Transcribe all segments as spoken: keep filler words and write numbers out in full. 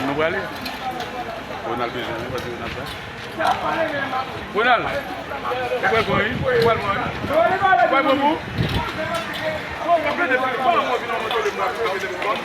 Nou prale. Ronald bezwen nou, pase Ronald la. Ronald, ou pral pran, wi? Ou pral pran, wi? Ou pral pran pou? Bon, mwen plede sa, bon, mwen vin an moto de mwen, mwen plede pou mwen.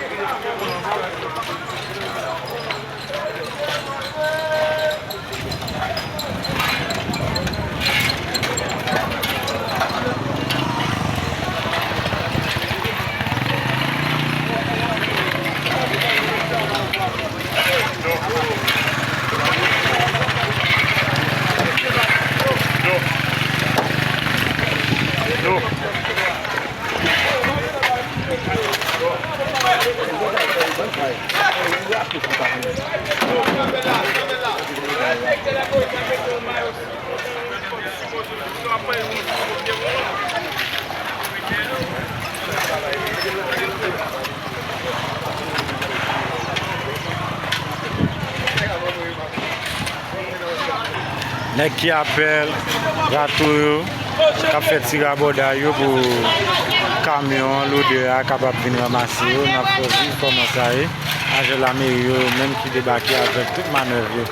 Nèg ki apèl rato yo k ap fè ti rabòday yo pou kamyon an, lodè a kapab vin ranmase yo. N ap fè w viv kòman sa ye. Ajan lameri yo menm ki debake avèk tout manèv yo.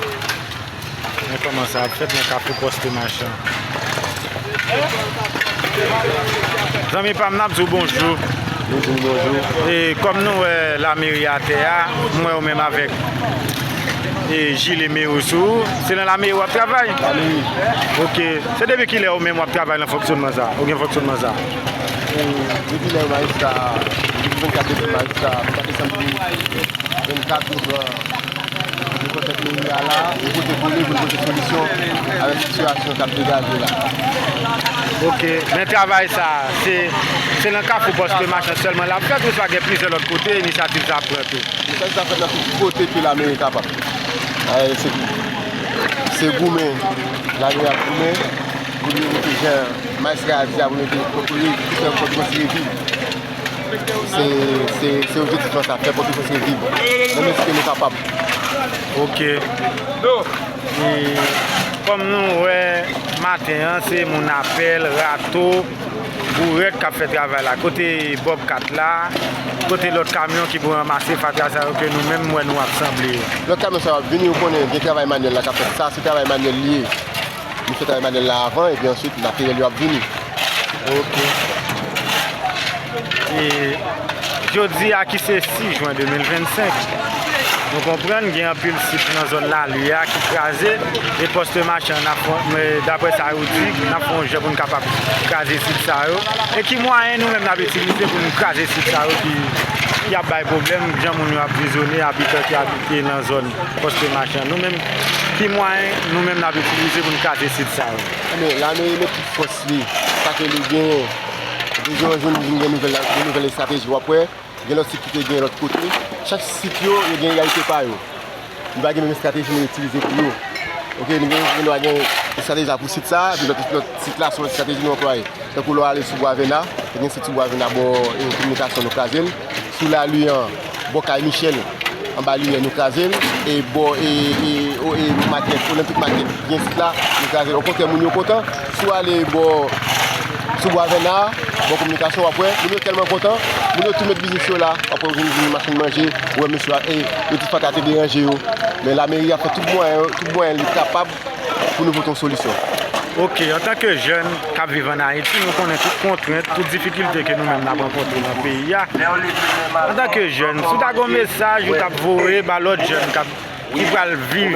Men kòman sa ap fèt nan Kafou Pòs Machan. Zanmi pa m, n ap di w bonjou. Bonjou, bonjou. E kòm nou wè lameri atè a, m wè w menm avèk e jile meri sou ou. Se nan lameri w ap travay? Lameri. Ok. Se depi kilè ou menm w ap travay nan fonksyonman sa? Ou gen fonksyonman sa? E depi lè majistra, depi vennkat desanm majistra, vennkat desanm vennkat, nou pran Yo pran tèt meri a la, yo pote kole pou n pote solisyon avèk sitiyasyon k ap degaje la. Ok, men travay sa a, se, se nan Kafou Pòs Machan sèlman l ap fèt, oswa gen plizyè lòt kote inisyativ sa ap pran tou? Inisyativ sa ap fèt nan tout kote ke lameri kapab. Eh, se, se goumen, lameri ap goumen, pou li mete jan majistra a di a, pou mete, pou li fè Pòtoprens reviv. Se, se, se objektif lan sa, fè Pòtoprens reviv nan mezi ke nou kapab. Ok. E, kòm nou wè maten an, se moun apèl, rato, bourèt k ap fè travay la. Kote Bobcat la, kote lòt kamyon ki pou ranmase fatra sa yo ke nou menm wè nou ap sanble yo? Lòt kamyon sa yo ap vini, ou konnen gen travay manyèl la k ap fèt. Sa, se travay manyèl li ye. Nou fè travay manyèl la avan, epi answit, materyèl yo ap vini. Ok. E jodi a ki se sis jen de mil vennsenk, nou konprann gen anpil sit nan zòn Lali a ki kraze, e Pòs Machan, n ap fè, men daprè sa yo di, n ap fè yon jan pou n kapab kraze sit sa yo. E ki mwayen nou menm n ap itilize pou n kraze sit sa yo ki, ki ap bay pwoblèm, jan moun yo ap dezone, abitan ki abite nan zòn Pòs Machan? Nou menm, ki mwayen nou menm n ap itilize pou n kraze sit sa yo? Ebyen, lameri met tout fòs li, sa ke li genyen. Depi yon jou nou vin gen nouvèl, yon nouvèl estrateji, w ap wè, gen lòt sit ki te gen lòt kote. Chak sit yo, yo gen reyalite pa yo. Nou pa gen menm estrateji nou itilize pou yo. Ok, nou gen, nou pa gen estrateji la pou sit sa a, epi lòt, lòt sit la, se yon lòt estrateji nou anplwaye. Tankou lè w ale sou Bwa Vèna, te gen sit sou Bwa Vèna bò, e, kominikasyon nou kraze l. Sou Lali an, bò kay Michèl, anba limyè nou kraze l. E bò, e, e, o, e, makèt, Olympic Market, gen sit la, nou kraze l. Okontrè, moun yo kontan. Si w ale bò, sou Bwa Vèna, bò kominikasyon, w ap wè, moun yo tèlman kontan, moun yo tou met biznis yo la, w ap wè yo vin, vin machann manje, ou wè mesye a, e, yo di fatra te deranje yo. Men lameri ap fè tout mwayen, tout mwayen li kapab pou nou pote yon solisyon. Ok, antanke jèn k ap viv ann Ayiti, nou konnen tout kontrent, tout difikilte ke nou menm n ap rankontre nan peyi a. Antanke jèn, si w ta gen yon mesaj ou t ap voye ba lòt jèn k ap, ki pral viv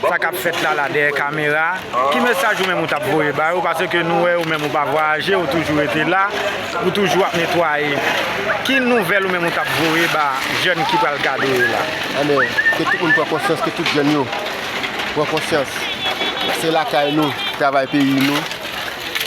sa k ap fèt la, la dèyè kamera, ki mesaj ou menm ou t ap voye ba yo? Paske nou wè ou menm ou pa vwayaje, ou toujou rete la, ou toujou ap netwaye. Ki nouvèl ou menm ou t ap voye ba jèn ki pral gade yo la? Anben, ke tout moun pran konsyans, ke tout jèn yo pran konsyans. Se lakay nou, travay peyi nou.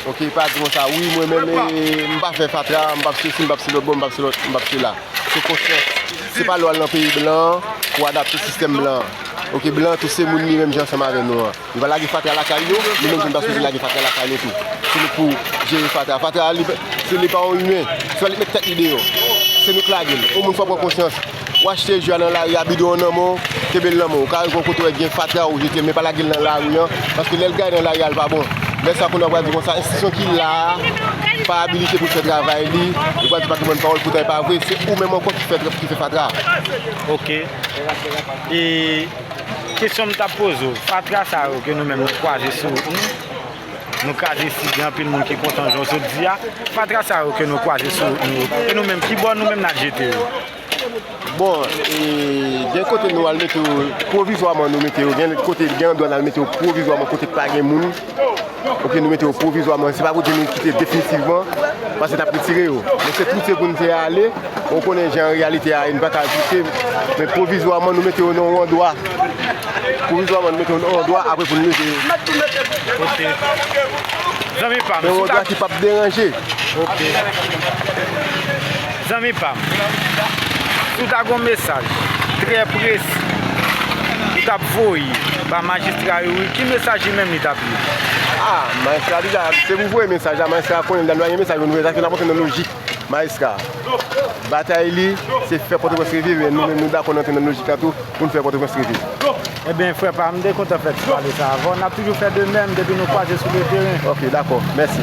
Ok, pa di konsa, wi, mwen menm, e, m pa fè fatra, m p ap sesi, m p ap se lòt bò, m p ap se lòt, m p ap sela. Se konsyans. Se pa lè w al nan peyi blan an pou w adapte sistèm blan an. Ok, blan an tou se moun li menm jan ansanm avè nou an. Yo pa lage fatra lakay yo, nou menm tou nou pa sipoze lage fatra lakay nou tou. Se nou pou jere fatra. Fatra li, se li pa yon imen. Se pa li k met tèt li deyò. Se nou k lage l. O moun fò pran konsyans. Ou achte jwi a nan lari a, bidon an nan men w, kenbe l nan men w. Ou ka rive yon kote w wè gen fatra, ou jete l, men pa lage l nan lari an, paske lè l gaye nan lari a, l pa bon. Lè sa kounye a w pral di konsa, enstitisyon ki la a pa abilite pou l fè travay li, li pral di patrimwàn pawòl, poutan e pa vre, se ou menm ankò ki fè, ki fè fatra. Ok. E kesyon m t ap poze w, fatra sa yo ke nou menm nou kwaze sou wout nou, nou kraze si gen anpil moun ki kontan jan w sot di a, fatra sa yo ke nou kwaze sou wout nou yo, e nou menm, ki bò nou menm n al jete yo? Bon, e, gen kote nou al mete yo pwovizwaman, nou mete yo, gen kote, gen andwa n al mete yo pwovizwaman, kote k pa gen moun. Ok, nou mete yo pwovizwaman. Se pa pou di nou kite definitivman, paske n ap retire yo. Men se tout se pou n te ale. Ou konnen jan reyalite a, e n pa ka ajoute. Men pwovizwaman, nou mete yo nan yon andwa. Pwovizwaman, nou mete yo nan yon andwa, apre pou n leve yo. Ok. Zanmi pa m, men yon andwa ki p ap deranje. Ok. Zanmi pa m, si w ta gen yon mesaj trè presi ou t ap voye ba majistra Youri, ki mesaj li menm li t ap ye? Ah, majistra deja, se pou voye mesaj la, majistra konnen l ta dwe gen mesaj pou nou voye, sa fè n ap antre nan lojik majistra. Batay li, se fè Pòtoprens reviv, e nou menm nou dakò n antre nan lojik la tou. Pou n fè Pòtoprens reviv. Ebyen, frè pa m, m te kontan fè ti pale sa avè w. N ap toujou fè de menm depi nou kwaze sou le teren. Ok, dakò. Mèsi.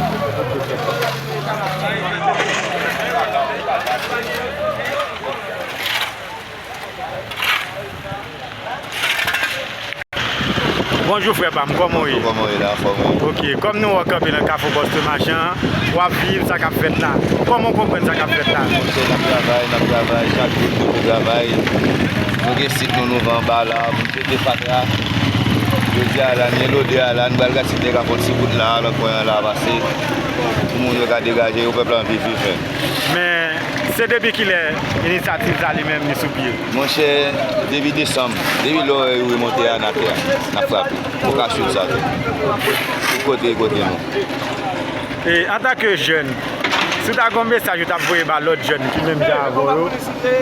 Bonjou, frè pa m, kòman w ye? Bonjou, kòman w ye la, anfòm wi. Ok, kòm nou wè w kanpe nan Kafou Bòs Temachan an, w ap viv sa k ap fèt la. Kòman w konprann sa k ap fèt la? Monchè, n ap travay, n ap travay, chak jou nou travay. Nou gen sit nou, nou vann anba la, moun jete fatra. Jodi a la, n gen lodè a la, n pral gad si nèg ap fè yon ti wout la, nan kwen an la, pase. Pou moun yo ka degaje yo, pèp la anvi viv menm. Men, se depi kilè inisyativ sa li menm li sou pye? Monchè, depi desanm, depi lè yo remonte a, n atè a, n ap frape. Ou ka swiv sa tou. Kote, kote nou. E, antanke jèn, si w ta gen yon mesaj ou t ap voye ba lòt jèn ki menm jan avè w yo,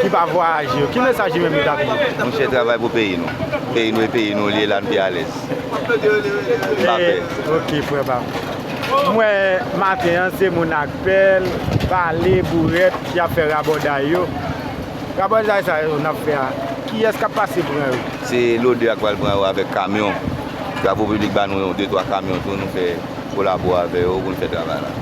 ki pa vwayaje yo, ki mesaj li menm li t ap ye? Monchè, travay pou peyi nou. Peyi nou e peyi nou li ye, la n pi alèz. Pa pè. Ok, frè pa m. M wè maten an, se moun ak pèl, pale, bourèt ki ap fè rabòday yo. Rabòday sa yo n ap fè a, kiyès k ap pase pran yo? Se lodè a k pral pran yo avèk kamyon. Travaux Publics ba nou de twa kamyon tou, nou fè kolabo avè yo pou n fè travay la.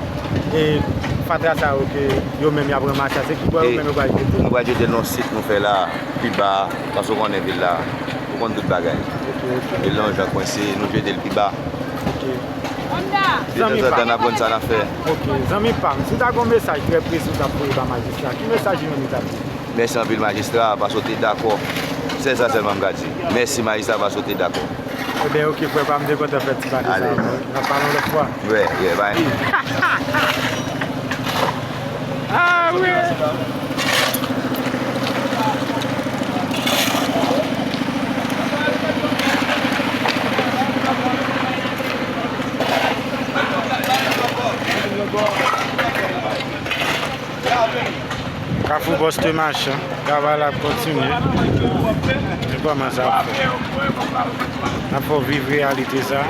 E fatra sa yo ke yo menm y ap ranmase a, se ki bò yo menm yo pral jete? Nou pral jete l nan sit nou fè la, pi ba, paske w konnen vil la, ou konn tout bagay. Ok, ok. Vil la yon jan kwense, nou jete l pi ba. Ok. Detanzantan n ap konn sa n ap fè. Ok, zanmi pa m, si w ta gen yon mesaj trè presi w t ap voye ba majistra, ki mesaj li menm li t ap di? Mèsi anpil majistra, paske w te dakò. Sèl sa sèlman m ka di. Mèsi majistra, paske w te dakò. Ebyen, ok, frè pa m, m te kontan fè ti pale sa avè w. N ap pale yon lòt fwa. Wè, wè, bay. Ah, wi. Kafou Bòs Temachan, travay la ap kontinye. Men kòman sa ap fèt? N ap fè w viv reyalite sa.